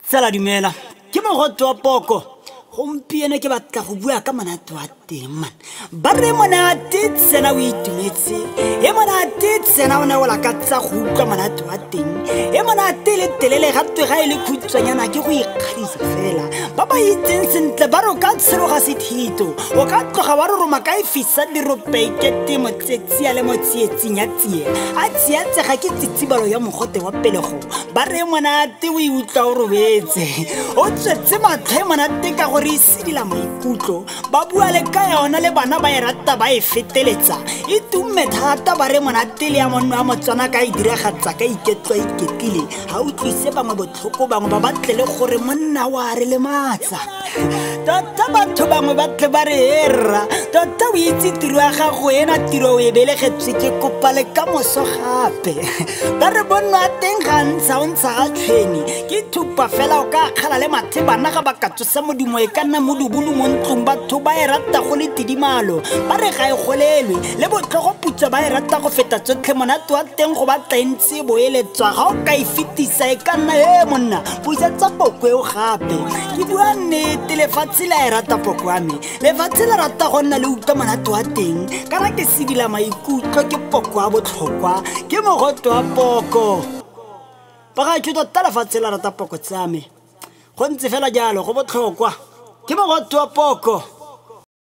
Tsala dumela, ke mogote wa poko. Gompieno ke batla go bua ka monate wa teng man. Ba re monate tsena o itumetse, e monate tsena o ne o lakatsa go utlwa monate wa teng, e monate le telele ga twe ga e le khutshwanyana ke go ikgadisa fela. Ba ba itseng sentle ba re o ka tshologa sethito, o ka tloga wa roroma ka e fisa dirope ikete motsetsi a le mo tsietsing ya tsie, a tsiatsega ke tsitsibalo ya mogote wa pelego. Ba re monate o e utlwa o robetse, o tswetse matlho e monate ka gore e sedila maikutlo. Ba bua le ka yona le bana ba e rata ba e feteletsa, e tumme thata. Ba re monate le ya monno wa Motswana ka e diragatsa ka iketlo a iketlile, ga utlwise bangwe botlhoko, bangwe ba batle le gore monna wa re lematsa. Tota batho bangwe ba tle ba re erra, tota o itse tiro ya gago ena, tiro o e belegetswe, ke kopa le ka moso gape. Ba re bonno a teng ga ntsha o ntsha ga tshweni, ke thupa fela o ka kgala le mathe bana ga ba ka tsosa modimo e ka nna modubulu mo ntlong. Batho ba e rata go le tidimalo, ba re ga e golelwe le botlhogo putswa, ba e rata go feta tsotlhe. Monate wa teng go batla e ntse e boeletswa, ga o ka e fetisa e ka nna e monna busetsa poko eo gape. Ke bua nnete, lefatshe la e rata poko ya me, lefatshe la rata go nna le utlwa monate wa teng. Kana ke sedila maikutlo, ke poko ya botlhokwa, ke mogote wa poko. Bagaetsho, tota lefatshe la rata poko tsa me, go ntse fela jalo, go botlhokwa, ke mogote wa poko.